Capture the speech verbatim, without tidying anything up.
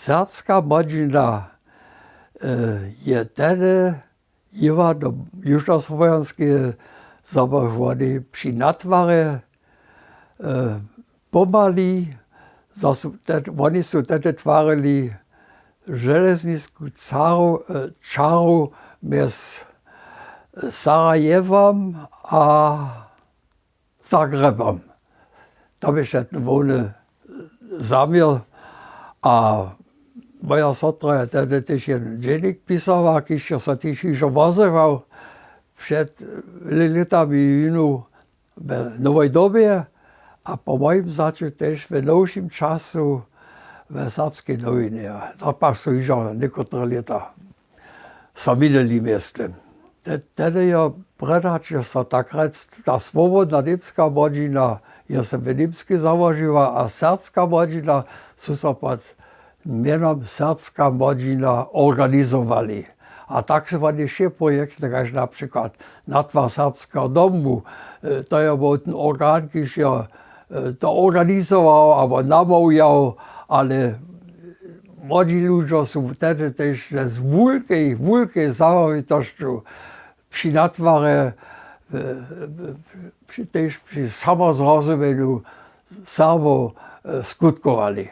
Serbska młodźina je tehdy jěła do južnosłowańskeje, zo bych woni při natwarje pomali, woni su tehdy twarili železnisku čaru mjez Sarajewom a Zagrebom. To běše ten hłowny zaměr. A moja sotra je tehdy tež jedyn dźennik pisała, kiž jo so tež hižo wozrywał před lětami jinu w Nowej Dobje a po mojim wzaću tež w nowšim času w Serbskej nowinje. To pak su hižo někotre lěta so minili mjeztym. Tehdy jo prědać jo so tak rjec ta swobodna němska młodźina jo se w Němskej załožiła a serbska młodźina su so pod mjenom Serbska młodźina organizowali. A tak su woni wšě projekty, kaž na přikład natwar Serbskeho domu, to jo był ten organ, kiž jo to organizował abo namołwjał, ale młodźi ludźo su tehdy tež z wulkej wulkej zamołwitosću při natwarje tež při samozrozumjenju Serbow skutkowali.